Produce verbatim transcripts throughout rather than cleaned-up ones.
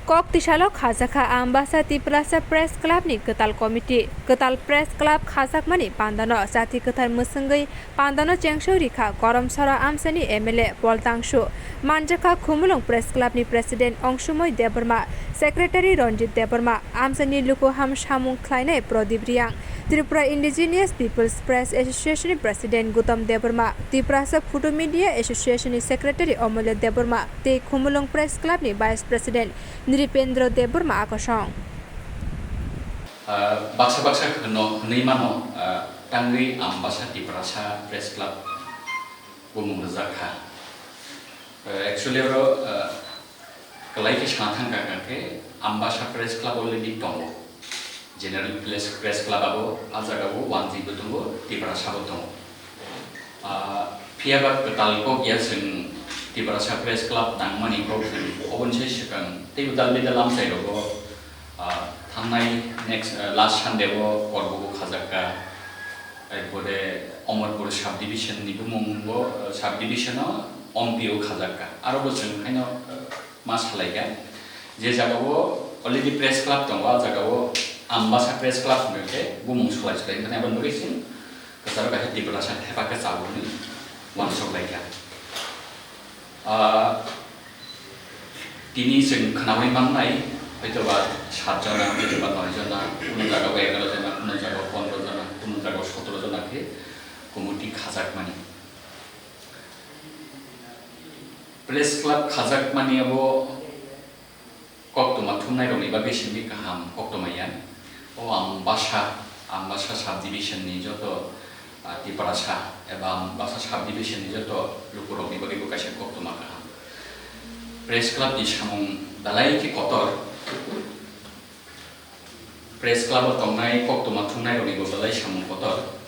Kok tisalo khajakha Ambasa Tiprasa Press Club ni kwtal committee. Kwtal Press Club khajakmani pandano jati kwthar mwswngwi pandano chengsoi rikha Koromsora amchaini M L A Poltangsu. Manjakha Khumulwng Press Club ni President Ongsumoi Debbarma, Secretary Ranjit Debbarma, amchaini luku ham samung khlainai Pradip Riang, Tripura Indigenous People's Press Association ni President Gautam Debbarma, Tiprasa Photo Media Association ni Secretary Omolya Debbarma tei Khumulwng Press Club ni Vice President Nripendra Debbarma akosong. Ah, baksa baksa hwno, hwnwi mano, ah, tangwi Ambasa Tiprasa Press Club bumung rwjak kha. Ah, actually oro, ah, kwlai khe sana thang kha khe Ambasa Press Club already tongo. General Press, Press Club abo, ah jaga o wanjwi bo tongo, Tiprasa bo tongo. Ah, phiya ba kwtal kok ya chwng Tiprasa Press Club nangmani kok chwng oboni sai swkang tei dal bidal amchai rogo, ah, thangnai next, ah, last Sunday o Korbugo khajak kha. Erpore Omorpur sub division ni bumung bo, ah, sub division o Ompi o khajak kha. Aro bo chwng haino, ah, ma salai kha. Je jaga o already press club tongo, ah jaga o Ambasa Press Club hwnwi khe bumung salai salai. Mane aboni bagwi chwng Kwcharo kaisa Tiprasa thepa khe chabwi uansuk lai kha. Ah, tini chwng khnaui mannai, hoitoba sat jona, hoitoba noi jona, kuno jaga o egaroh jona, kuno jaga o pondroh jona, kuno jaga o sotoroh jona khe committee khajakmani. Press club khajakmani abo koktwma thumnairokni bagwi simi kaham koktwma ya. O Ambasa, Ambasa subdivision ni joto, ah, Tiprasa eba Ambasa subdivision ni joto lukurokni bagwi bo kaisa koktwma kaham. Press club ni samung belai khe kotor. Press club o tongnai koktwma thumnairokni bo belai samung kotor.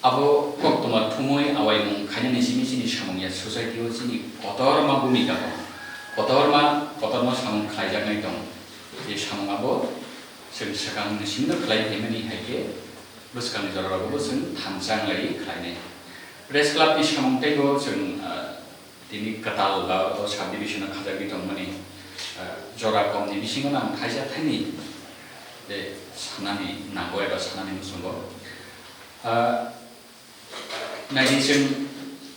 Abo koktwma thumwi awaimung khainani simi chini samung ya society o chini kotorma bhumika tongo. Kotorma, kotorma samung khlaijaknai tongo. Je samung abo chwng swkang ni simi no khlai phaimani hai khe bwskangni jora rogo bo chwng thansa wnglaiwi khlainai. Press club ni samung teibo chwng, ah, Tini kwtal ba o subdivision o khajagwi tongmani, ah, jora komni bisingo ang thaisa thaini de sanani nango eba sanani muchungo. Ah, naidi chwng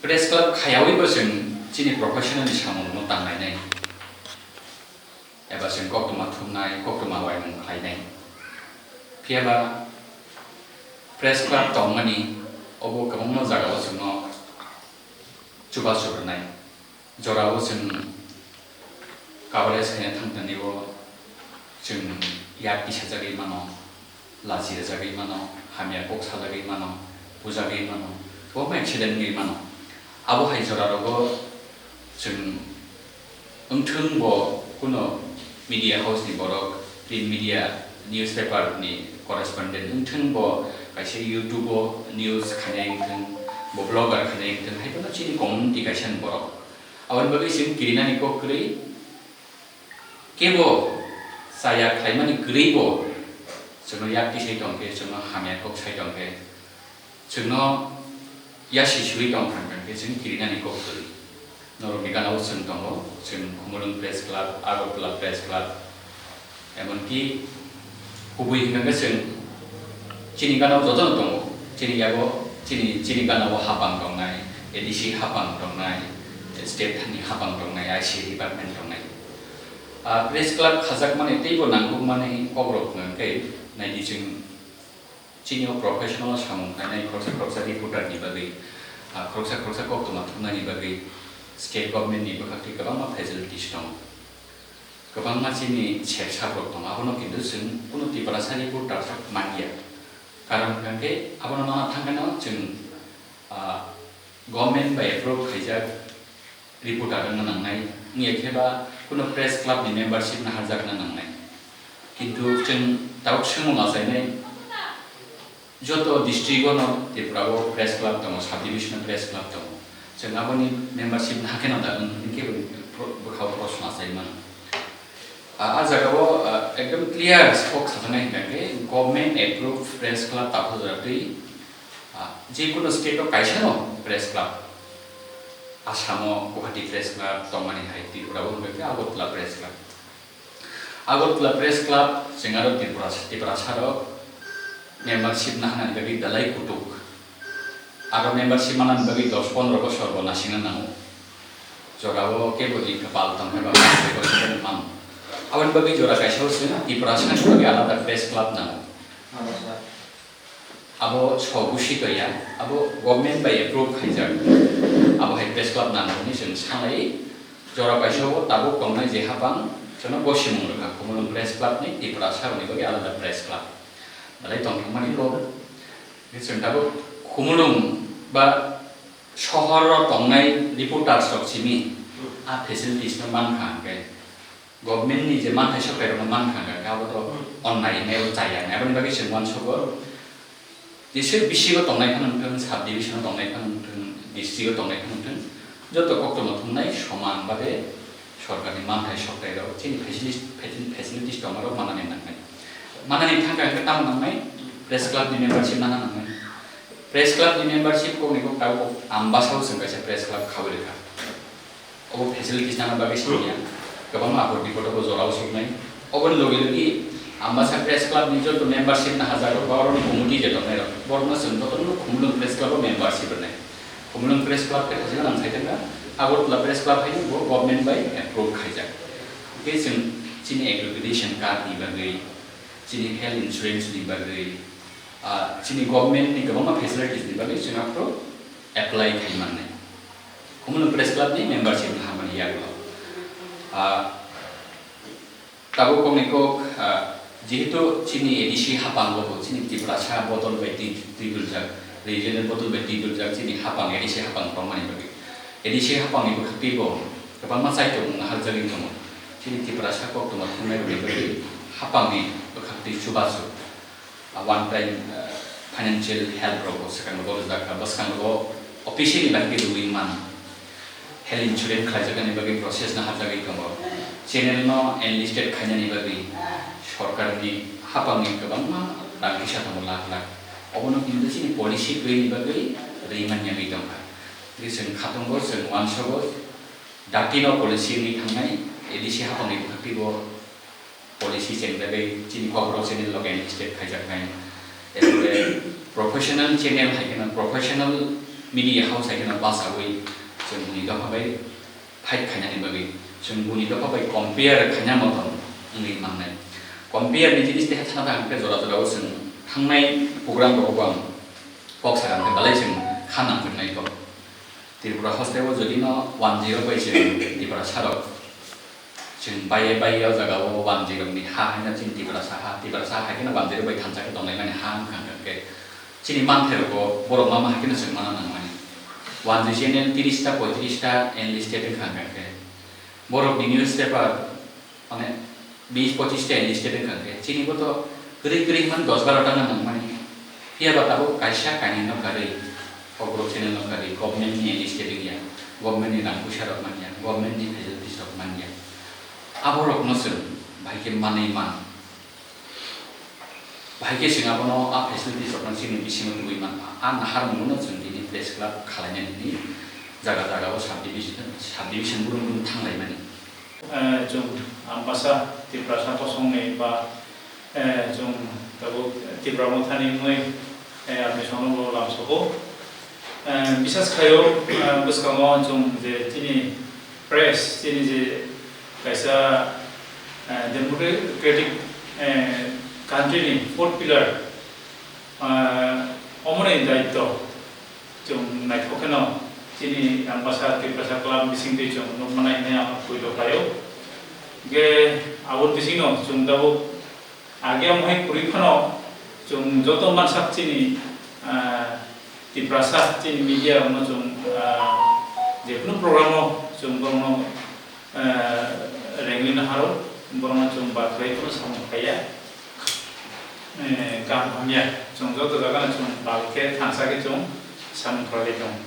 press club khayawi bo chwng chini professional ni samung no tang lainai. Eba chwng koktwma thumnai, koktwma uaimung khlainai. Phiya ba press club tongmani obo kwbangma jagao chwngno chubachu rwnai. Jorao chwng coverage khaina thangtani o chwng yak tisajagwi mano. Lachi rwjagwi mano, hamya kok salagwi mano, bujagwi mano, kwbangma accident wngwi mano. Abo hai jora rogo chwng wngthwng bo kuno media house ni borok, print media, newspaper ni correspondent wngthwng bo, kaisa YouTube o news khainai wngthwng, bo blogger khainai wngthwng, hai phano chini community kaisa ni borok. Aboni bagwi chwng kirinani kok kwrwi. Kebo chaya khlaimani kwrwi bo chwngno yak tisai tong khe, chwngno hamya kok sai tong khe, chwngno yasi sui tong thang thang khe chwng kirinani kok kwrwi. Norokni gana-o chwng tongo, chwng Khumulwng Press Club, Agartala Press Club, emonki kubui hwnkha khe chwng chini gana-o jotono tongo, chini yago chini, chini gana-o hapang tongnai, A D C hapang tongnai, state ni hapang tongnai, I C department tongnai. Ah, press club khajakmani teibo nangkukmani kokrok hwnkha khe, naidi chwng chini o professional samung khlainai khoroksa khoroksa reporter ni bagwi, ah, khoroksa khoroksa koktwma thumnani bagwi state government ni bwkhaktwi kwbangma facilities tongo. Kwbangma chini sengsakrok tongo, abono kintu chwng kunu Tiprasa reporter sak manliya. Karon hwnkha khe abono nana thangkheno chwng, ah, government bai approve khaijak reporter wngna nangnai, wngya khe ba kunu press club ni membership naharjakna nangnai. Kintu chwng tabuk swngmung achainai, joto district o no Tripura o press club tongo, sub division o press club tongo. Chwng aboni membership nahakheno da wng, hinkhe bo pro-, bwkhao proshno achai mano. A, a jaga o, a, ekdom clear kok sajaknai hwnkha khe government approved press club takhuk jora twi, a, je kono state o kaisa no press club Asamo Guwahati Press Club tongmani hai Tripura o hwnkhe Agartala Press Club. Agartala Press Club chwng aro Tripura, Tiprasa rok membership naharnani bagwi belai kutuk. Aro membership manani bagwi dos pondro bosor bo nasingna nango. Jorao kebo di kwpal tongkhe ba man. Aboni bagwi jora kaisa o chwng Tiprasa ni bagwi alada press club nango. Abo so busi to ya, abo government bai approve khaijak. Abo hai press club nango hwnwi chwng sanai. Jora kaisa o tabuk tongnai je hapang, chwngno gosimung rwkha, Khumulwng Press Club ni Tiprasa rokni bagwi alada press club. Belai tongthokmani kok. Chwng tabuk Khumulwng ba sohor o tongnai reporters rok simi a facilities no mankha hwnkhe. Government ni je manthai sokai rokno mankha hwnkhe abo to onnai hinwi abo chaya hinwi. Aboni bagwi chwng uansugo. Jesa bisingo tongnai phano wngthung, sub division o tongnai phano wngthung, district o tongnai phano wngthung, joto koktwma thumnai soman babe sorkarni manthai sokthai rok chini facilities, facil-, facilities tongmarok manani nangnai. Manani thangkha hwnkhe tamo nangnai, press club ni membership mana nangnai. Press club ni membership kokni kok tabuk Ambasa o chwng kaisa press club khaui rwkha. Obo facilities nangna bagwi simiya, kwbangma apor bipod o bo jorao soknai. Oboni logi logi Ambasa Press Club ni joto membership naharjak rok ba oroni committee je tongnai rok, borokno chwng jotono Khumulwng Press Club o membership rwnai. Khumulwng Press Club khe thajima nang sai thangkha, Agartala Press Club haino bo government bai approve khaijak. Hwnkhe chwng chini accreditation card ni bagwi, chini health insurance ni bagwi, ah, chini government ni kwbangma facilities ni bagwi chwng aphuru apply khai mannai. Khumulwng Press Club ni membership ni hamani yagulo. Ah, tabuk kokni kok, ah, jehetu chini A D C hapang o bo chini Tiprasa bodol bai twi, twi duljak, regional bodol bai twi duljak chini hapang A D C hapang tongmani bagwi. A D C hapang ni bwkhak twi bo kwbangma chaitok wng harjagwi tongo. Chini Tiprasa koktwma thumnai rokni bagwi hapang ni bwkhak twi chubachu. Ah, one time, ah, financial help rok bo swkang rok rijak kha, bwskango officially bai khe rwui man. Health insurance khlaijaknani bagwi process no hapjagwi tongo. Channel no enlisted khainani bagwi sorkarni hapangni kwbangma rang kisa tongo lakh lakh. Obono kintu chini policy twini bagwi rwi man yagwi tongkha. Tei chwng khatungo, chwng uansugo, dati no policy wngwi thangnai, A D C hapangni bwkhak twi bo policy chengdagwi chini Kokborok channel loge enlisted khaijaknai. Ekore professional channel hai kheno, professional media house hai kheno bachaui chwng buni dopha bai fight khainani bagwi, chwng buni dopha bai compare khaina motom wngwi mannai. Compare ni jinis teha thana thang khe jora jora o chwng thangnai program rogo ang kok sakha hwnkhe belai chwng kha nangkuknai kok. Tripura hosteo jodi no one zero bai chwng Tiprasa rok, chwng baiye baiye o jaga o one zero ni ha haino chini Tiprasa ha, Tiprasa ha haikhe no one zero bai thansa khe tonglaimani ha wngkha hwnkhe chini manthai rogo borok ma ma haikhe no chwng mana nangmani. One zero channel tiris ta poitris ta enlisted wngkha hwnkhe borok ni newspaper mane bis pochis ta enlisted wngkha khe, chini bo to kwrwi kwrwi hwnmani dos baro ta nang nangmani. Phiya ba tabuk kaisa kainwi no kwrwi, Kokborok channel no kwrwi, government ni enlisted wngya, government ni rang puisa rok manya, government ni facilities rok manya. Aborok no chwng bahai khe manwi man. Bahai khe chwng abono a facilities rokno chini bisingo tubui man. A naharmungo no chwng tini press club khalainani hwnwi jaga jaga o subdivision, subdivision brum brum thanglaimani. Eh, chwng Ambasa Tiprasa kosongni ba, eh, chwng tabuk Tipra Mothani wngwi, eh, admission no bo lamsogo. Eh, bisas khaio, eh, bwskango chwng je chini press, chini je kaisa, eh, democratic, eh, country ni fourth pillar, eh, omoni daityo. Chwng naithok kheno chini Ambasa Tiprasa Club bisingtwi chwng nukmanai hwnwi ang poito khlaio. Hwnkhe aboni bisingno chwng tabuk age wng hai kwrwi phano chwng joto mansak chini, ah, Tiprasa chini media rokno chwng, ah, jephuru program o chwng borokno, ah, rengwi naharo, borokno chwng bathai phano samung khaiya. Eh, kaham hamya, chwng joto jaga no chwng bal khe thansa khe chwng samung khlai lai tongo.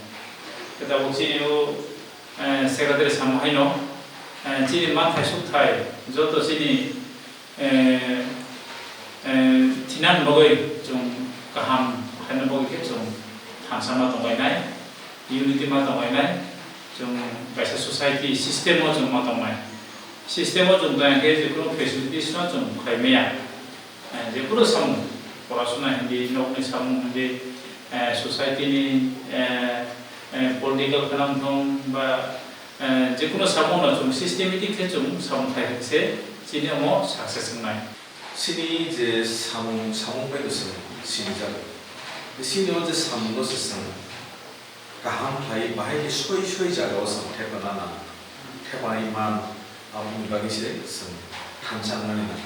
Khe tabuk chini o, eh, secretary samo haino, eh, chini manthai sukthai joto chini, eh, eh, thinani bagwi chwng kaham khaina bagwi khe chwng thansa ma tonglainai, unity ma tonglainai. Chwng kaisa society system o chwng ma tongnai. System o chwng tong khe jephru facilities no chwng khlai maya. Eh, jephru samung, porasona hindi, nokni samung hindi, eh, society ni, eh, eh, political khanam thung ba, eh, jephru samung no chwng systematic khe chwng samung khai se chini omo success wngnai. Chini je samung, samung bai no chwng sinijago. Chini o je samung no se chwng kaham khlai bahai khe soi soi jagao chwng thepana nang, thepanai man, aboni bagwi se chwng thansa wngnani nang.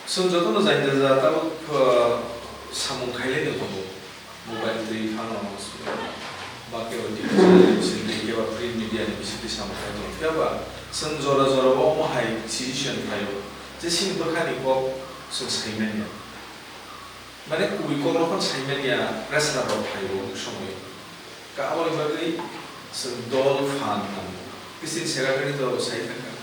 Chwng jotono jaita ja tabuk, uh, samung khailai no tongo, mobile twi phano ba kebo T V channel ni bisingtwi kebo print media ni bisingtwi samung khai tongo, phiya ba chwng jora jora o omo hai decision khlaio je chini bwkhani kok chwng sai manya. Mane kubui kokrok phano sai manya pressure rok phaio somoi. Ka aboni bagwi chwng dol phan nango. Kising secretary to sai thangkha.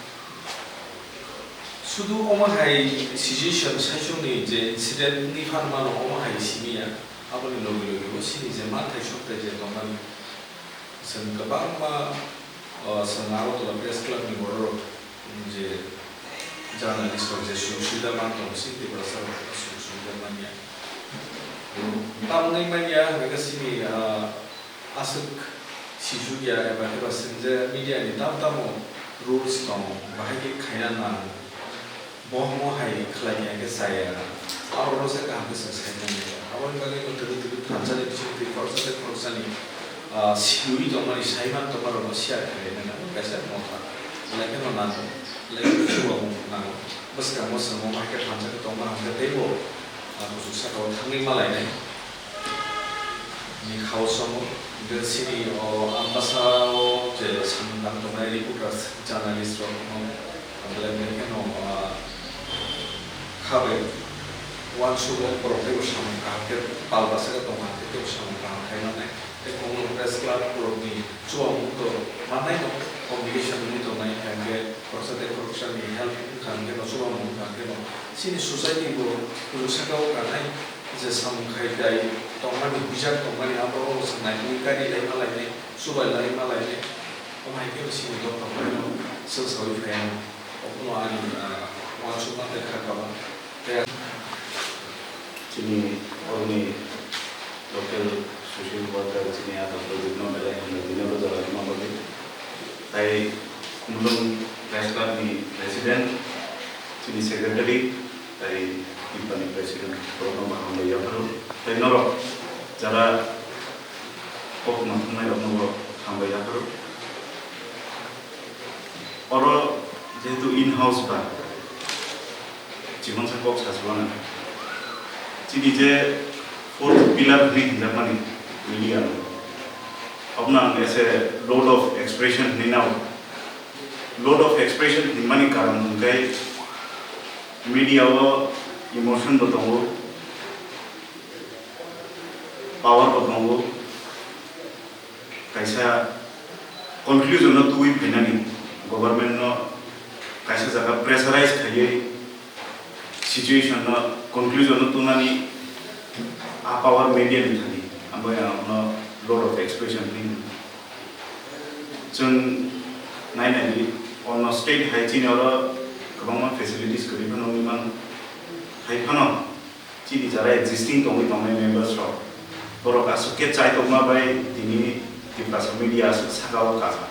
Sudu omo hai situation saichungni je incident wngwi phan mano omo hai simi ya. Aboni logi logi bo chini je manthai sokthai je tongmani. Chwng kwbangma, o, chwng Agartala Press Club ni borok rok, je journalist rok je suk suida man tongo, chini Tiprasa rok suk suida man ya. Tamni man ya, hwnba khe chini, ah, aswk sijak ya, eba khe ba chwng je media ni tam tamo rules tongo, bahai khe khaina nang. Bo omo hai khlai ya khe chaya. Abo rok se kaham khe chwng sai manya. Aboni bagwi no twrwi twrwi thansa ni bisingtwi khoroksa tei khoroksani, ah, siyui tongmani, saiman tongma rokno share khlai manya. Abo kaisa motha. Belai kheno nango. Belai kheno chubamu nango. Bwskango chwng omo hai khe thansa khe tongma hwn khe teibo, ah, kuchuk saka o thangwi ma lainai. Ni khao songo, hingke chini o Ambasa o je samung tang tongnai reporters, journalist rok no, belai belai kheno, ah, kha bai uansuk o borok teibo samung kaham khe pal bwswk tong kha khe teibo samung kaham khai mannai. Tei Khumulwng Press Club borok ni chubamu to mannai no, communication wngwi tongnai, hingke khoroksa tei khoroksa ni help wngkha hingke no, chubamu wngkha hingke no, chini society bo kuchuk saka o kanai. Je samung khai tai tongmani, huijak tongmani, abo rok se naitugwi kari lai ma lainai, chubai lai ma lainai. Omo hai khe chini dopha phai no swk saui phai ano. Obono ani, ah, uansukma tei kha kama. Tei chini oroni local social worker chini ata Pradeep no belai hambai tini bo jora tongma bagwi. Tai Khumulwng Press Club ni president, chini secretary, tai Timpani president, borokno bo hambai yapharo. Tai norok jara kok mwthangnairokno bo hambai yapharo. Oro jehetu in-house ba, chimangsa kok sa chubago. Chini je fourth pillar hwnwi hinjakmani media no, abono ang as a load of expression hwnwi nao. Load of expression hinmani karon hwnkhe media o emotion bo tongo, power bo tongo, kaisa conclusion no tubui phainani, government no kaisa jaga pressurize khaiwi situation no, conclusion no tunani a power media ni thani, abo ya no load of expression ni. Chwng nai nai di, ono state hai chini oro kwbangma facilities kwrwi phano wngwi mano. Hai phano chini jara existing tongwi tongnai members rok, borok aswk khe chaitokma bai tini Tiprasa media aswk saka o kaha.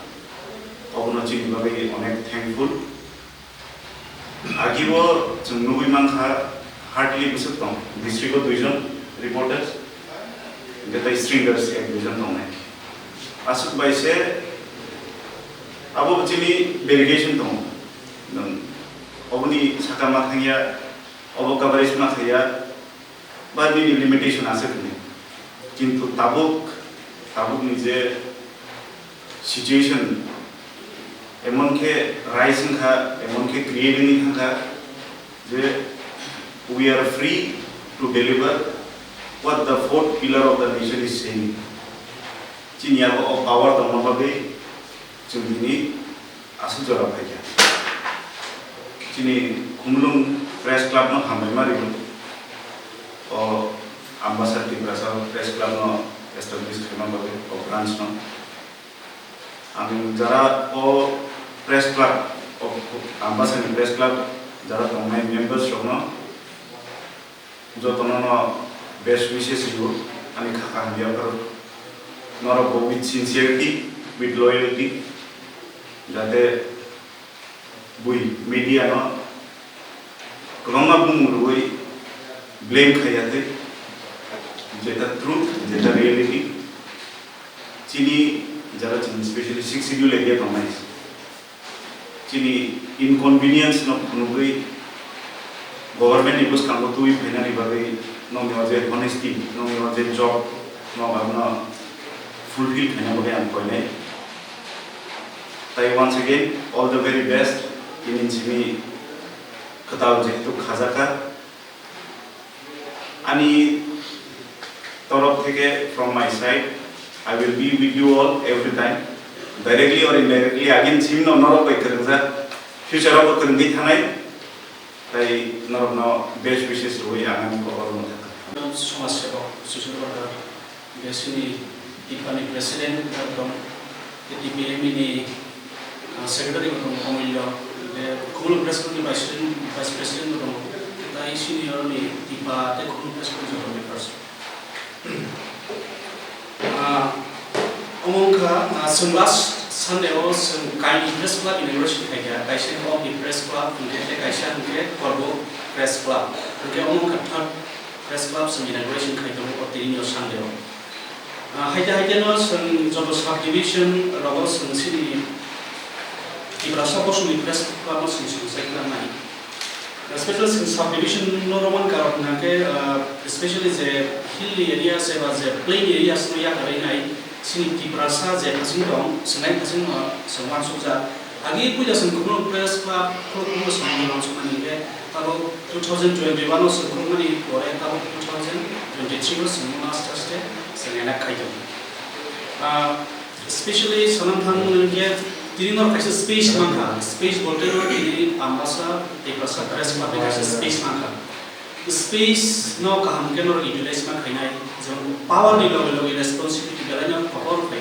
Obono chini bagwi onek thankful. Agi o chwng nugwi mankha, hardly bwswk tong, district o duijon reporters, hingke tei stringers ek duijon tongnai. Aswk bai se abo chini delegation tongo. Nwng oboni saka ma thangya, obo coverage ma khaiya, ba nini limitation aswk hwnwi. Kintu tabuk, tabukni je situation emon khe rise wngkha, emon khe create wngwi thangkha je we are free to deliver what the fourth pillar of the nation is saying. Chini yago o power tongma bagwi chwng tini aswk jora phaikha. Chini Khumulwng Press Club no hambai ma rwgo. O Ambasa Tiprasa Press Club no establish khaima bagwi o branch no. Ang jara o press club, o Ambasani press club jara tongnai members rokno jotono no best wishes rw ani kha kaham yapharo. Norok bo with sincerity, with loyalty, jate bui media no kwbangma bumung rwui blame khaiya tei jeta truth, jeta reality. Chini jara chini specially sixth schedule area tongnai. Chini inconvenience no phunugwi government ni bwskango twi phainani bagwi nokni o je honesty, nokni o je job, nok abono fulfill khaina bagwi ang koinai. Tai once again, all the very best. Ini simi kwtal jehetu khajaka. Ani torof theke, from my side, I will be with you all every time, directly or indirectly. Again, chini no norok bai kwrwngjak, future o bo kwrwngwi thanai, tai norok no best wishes rwui ang ani kokoro no thangkha. Samaj sebok, social worker, Besini Tipani President, Dr. T P M ni, ah, Secretary, Dr. Omillo, de Khumulwng Press Club ni Vice President, Vice President, Dr. Kitai Senior ni Tipa, de Khumulwng Press Club ni Members. Ah, omo wngkha, ah, chwng last Sunday o chwng kaini Press Club inauguration khaikha, kaisa wngkha Omni Press Club, hwnkhe tei kaisa hwnkhe Korbo Press Club, hwnkhe omo wngkha third Press Club chwng inauguration khai tongo o tini o Sunday o. Ah, haikhe, haikhe no chwng joto sub division rogo chwng chini Tiprasa bosongni Press Club no chwng songchai khlai nai. Special chwng sub division no romani karon hwnkhe, ah, especially je hilly areas eba je plain areas no yakarwi nai chini Tiprasa je thaching tong, chwng nai thaching no chwng uansukjak. Agi puila chwng Khumulwng Press Club khulukmano chwng uansukmani hwnkhe tabuk two thousand twenty-one o chwng khulukmani pore tabuk two thousand twenty-three o chwng aste aste chwng enact khai tongo. Ah, specially sanam thang mani hwnkhe tini no kaisa space mankha, space bolte no tini Ambasa Tiprasa Press Club ni kaisa space mankha. Space no kaham khe norok utilize ma khainai, jemon power ni loge loge responsibility belai no kotor phai.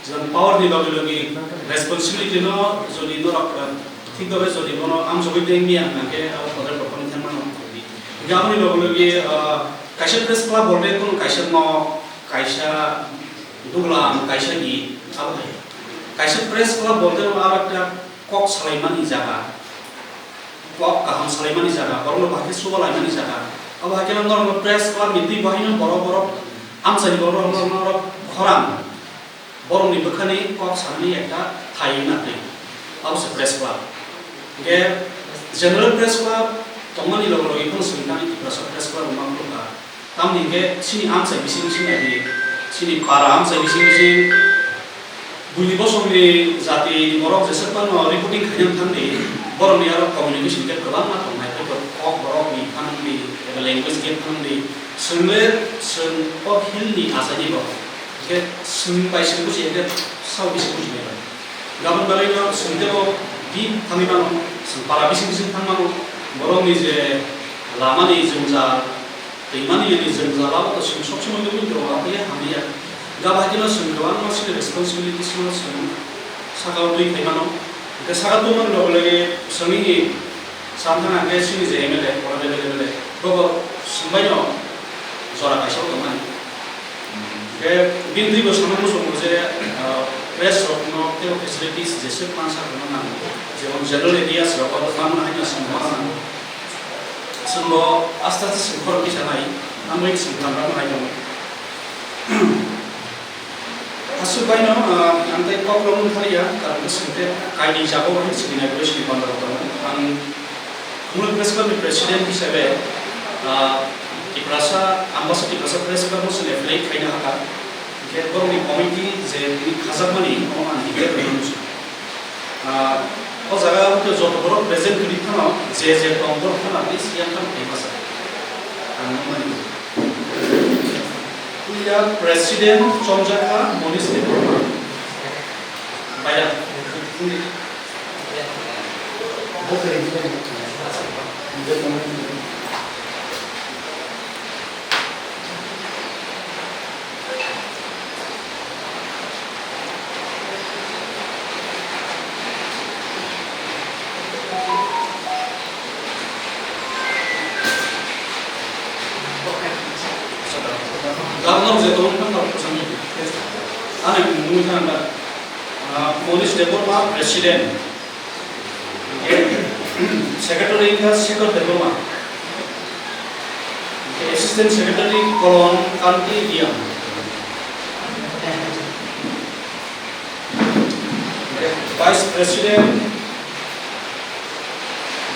Jemon power ni loge loge responsibility no jodi norok, ah, thik babe jodi bono amjogwi tei miya hwnkhe abo kotor kotor ni thangma no. Hwnkhe aboni loge loge, ah, kaisa press club bolte kono kaisa nok, kaisa duglam, kaisa ni abo hai. Kaisa press club bolte aro ekta kok salaimani jaga. Kok kaham salaimani jaga, borokno bahai khe chuba laimani jaga. Abo hai kheno norokno press club ni twi bo haino borok, borok amchaini borok, borok, borok khorang borokni bwkhani kok sanani ekta thai wngna twi. Abo se press club. Hwnkhe general press club tongmani loge loge phano chwng tani Tiprasa press club wngma phuru kha. Tamni hwnkhe chini amchai bising bising nai di, chini para amchai bising bising buini bosongni jati ni borok jeswk phano reporting khaina thang di, borokni aro communication khe kwbangma tongnai, tei kok borok ni phanang di, eba language khe phanang di, chwng le chwng o hill ni achaini borok, hwnkhe chwng bai chwng buji, hwnkhe sao bising buji nai. Gabon bagwi no chwng teibo deep thangwi mano, chwng para bising bising thang mano, borokni je lamani jwngjal, twimani yani jwngjal abo to chwng sob somoi nugwi tongo, abo ya hamya. Gabon hai kheno chwng kwbangma chini responsibilities no chwng sakao twi khai mano. Hwnkhe saka tongmani loge loge chwngni Samthang hwnkhe chini je M L A, honorable M L A, bobo swngbaino jora kaisa o tongmani. Hwnkhe bini twibo samani muchungo je, ah, press rokno teibo facilities jeswk mansa rwna nango, jemon general areas rogo manmani haino swngna nango. Chwngbo aste aste swngkhorok kisa nai, ang bai swngkha rwna hai tongo. Aswk baino, ah, ang tei kok rwmani thaliya, karon khe chwng tei kainwi jagao hai chwng inauguration ni banda rok tongo. Ang Khumulwng Press Club ni President hisabe, ah, Tiprasa, Ambasa Tiprasa Press Club no chwng affiliate khaina hakha. Hwnkhe borokni committee je tini khajakmani, omo ang declare khainani muchungo. Ah, o jaga o joto borok present kwrwi phano, je je tong borok phano, at least yang phano khaipasa. Ang nukmani. Puila President chomjakha Monish Debbarma. Baira. President, Secretary wngkha Shekhar Debbarma, Assistant Secretary Kolon Kanti Riang, Vice President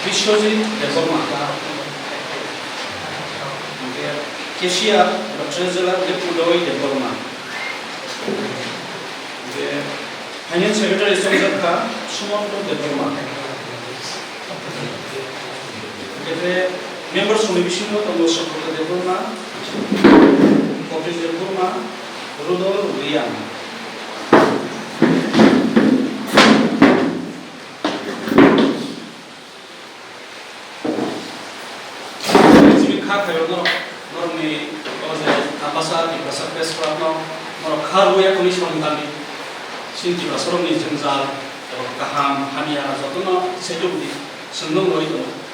Biswajit Debbarma, Cashier Treasurer Udoy Debbarma, Finance Secretary chongjak kha Sumanto Debbarma. Hingkhe members rokni bisingo tongo Subrata Debbarma, Kopil Debbarma, Rudol Riang. Chini kha khayo norok, norokni o je Ambasa, Tiprasa Press Club no, norok kha rwya kuni sorong tangni. Chini Tiprasa rokni jwngjal, ebo kaham, hamya, jotono sejokdi, chwng nung roi tongo.